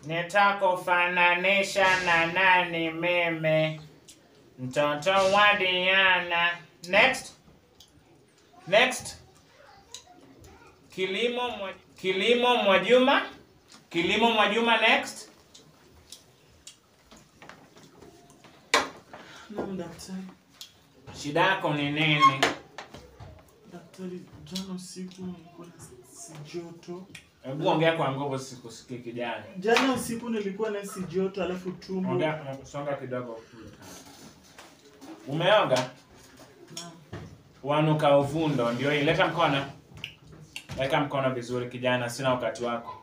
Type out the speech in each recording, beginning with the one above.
Nitakufananisha na nani mimi? Mtoto wa Diana. Next. Next. Kilimo Mwajuma. Kilimo Mwajuma next. Naam daktari. Shida yako ni nini? Daktari, jana usiku nilikuwa nahisi joto. Hebu ongea kwa nguvu sikusikii kijana. Jana usiku nilikuwa nahisi joto alafu tumbo. Ongea, songa kidogo. Umeoga? Naam. Wanuka uvundo ndio hii. Leta mkono. Weka mkono vizuri kijana, sina wakati wako.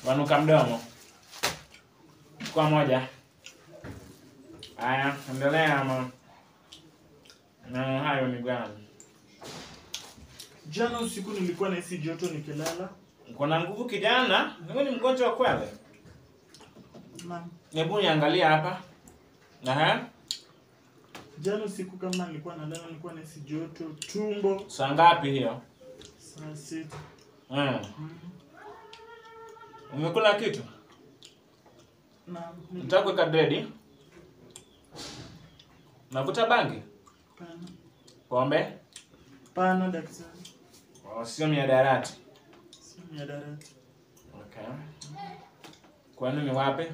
Wanuka mdomo. Kwa moja. Haya, endelea ama. Na hayo ni gani? Jana usiku nilikuwa nahisi joto nikilala. Uko na nguvu kijana? Wewe ni mgonjwa kweli? Naam. Hebu niangalia hapa. Aha. Jana usiku kama nilikuwa nalala nilikuwa nahisi joto, tumbo. Saa ngapi hiyo? Saa 6. Umekula kitu? Naam. Nataka kuweka dread. Navuta bangi? Pana. Pombe? Pana daktari. Oh, sio miadarati. Sio miadarati. Okay. Kwani ni wapi?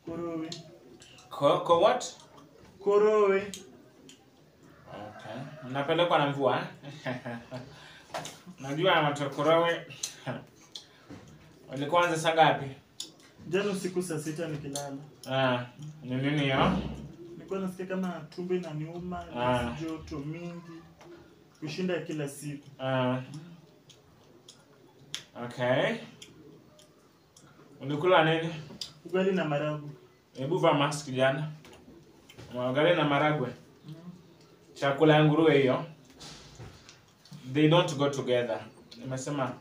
Korowe. Ko what? Korowe. Okay. Mnapelekwa na mvua? Najua watu Korowe. Walikuwa anza saa ngapi? Jana usiku saa 6 nikilala. Ah, ni nini hiyo? Nilikuwa nasikia kama tumbo inaniuma, joto mingi kushinda kila siku. Okay. Ulikula nini? Ugali na maragwe. Hebu vaa mask kijana. Ugali na maragwe. Chakula ya nguruwe hiyo. They don't go together. Nimesema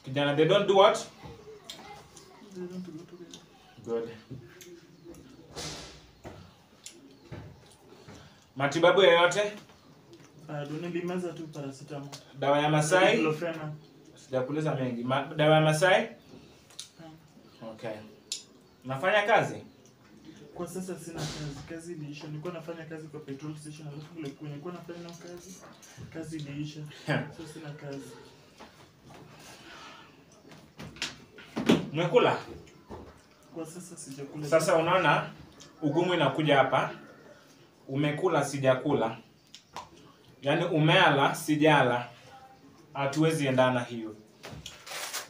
kijana, they don't do what? They don't go together. Good. Matibabu yoyote? Bado nilimeza tu paracetamol. Dawa ya Masai? Sijakuuliza mengi. Dawa ya Masai? Okay. Nafanya kazi? Kwa sasa sina kazi. Kazi iliisha. Nilikuwa nafanya kazi kwa petrol station alafu kule kwenye nilikuwa nafanya kazi. Kazi iliisha. Sasa sina kazi. Umekula? Kwa sasa sijakula. Sasa unaona ugumu inakuja hapa. Umekula sijakula. Yaani umeala sijala. Hatuwezi endana hiyo.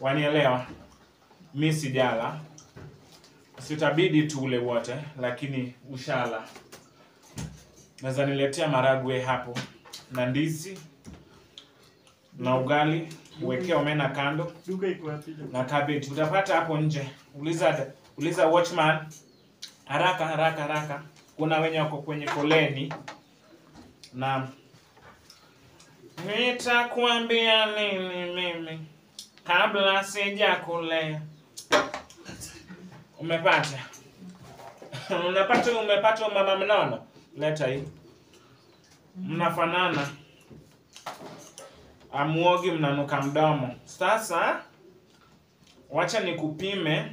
Wanielewa? Mi sijala. Sitabidi tule wote, lakini ushala. Naweza niletea maragwe hapo na ndizi na ugali, uwekee omena kando. Duka iko wapi? Na cabbage utapata hapo nje. Uliza watchman. Haraka haraka haraka. Kuna wenye wako kwenye foleni. Na nitakwambia nini mimi kabla sijakulea. Umepata? Umepata mama mnono? Leta hii. Mnafanana. Amuogi mnanuka mdomo. Sasa wacha nikupime.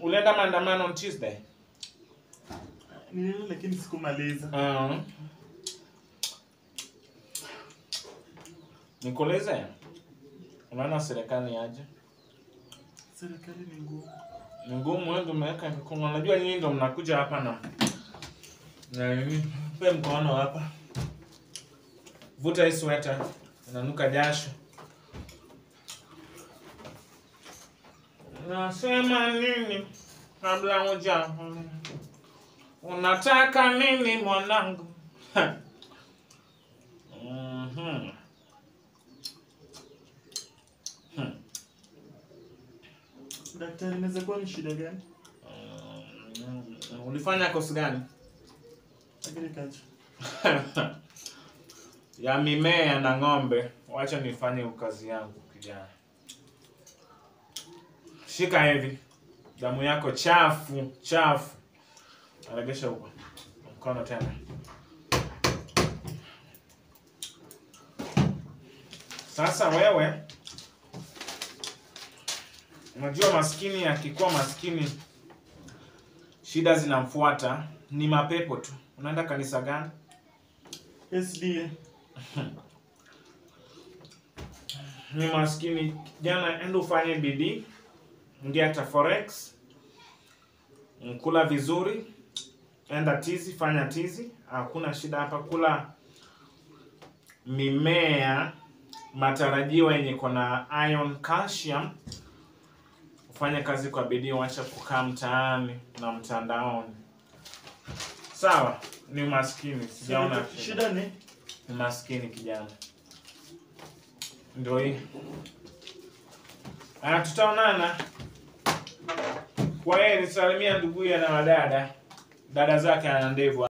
Ulienda maandamano on Tuesday? Nilienda lakini sikumaliza. Nikueleze? Unaona serikali aje? Serikali ni ngumu. Ni ngumu, wewe ndio umeweka mikono. Unajua nyinyi ndio mnakuja hapa na nini? Pe mkono hapa. Vuta hii sweater, inanuka jasho. Nasema nini kabla huja? Unataka nini mwanangu? Daktari, inaweza kuwa ni shida gani? Ulifanya kosi gani? Agriculture. Ya mimea na ng'ombe. Wacha nifanye kazi yangu kijana. Shika hivi. Damu yako chafu, chafu. Aregesha huko. Mkono tena. Sasa wewe unajua maskini akikuwa maskini shida zinamfuata, ni mapepo tu. Unaenda kanisa gani? SDA. Ni maskini kijana, enda ufanye bidii, ingia hata forex, kula vizuri, enda tizi, fanya tizi, hakuna shida hapa. Kula mimea matarajiwa yenye iko na iron, calcium. Ufanye kazi kwa bidii, wacha kukaa mtaani na mtandaoni. Sawa, ni umaskini, sijaona shida. Shida ni Umaskini kijana. Ndio hii. Ah, tutaonana. Kwa heri, salimia nduguye na wadada. Dada zake ana ndevu.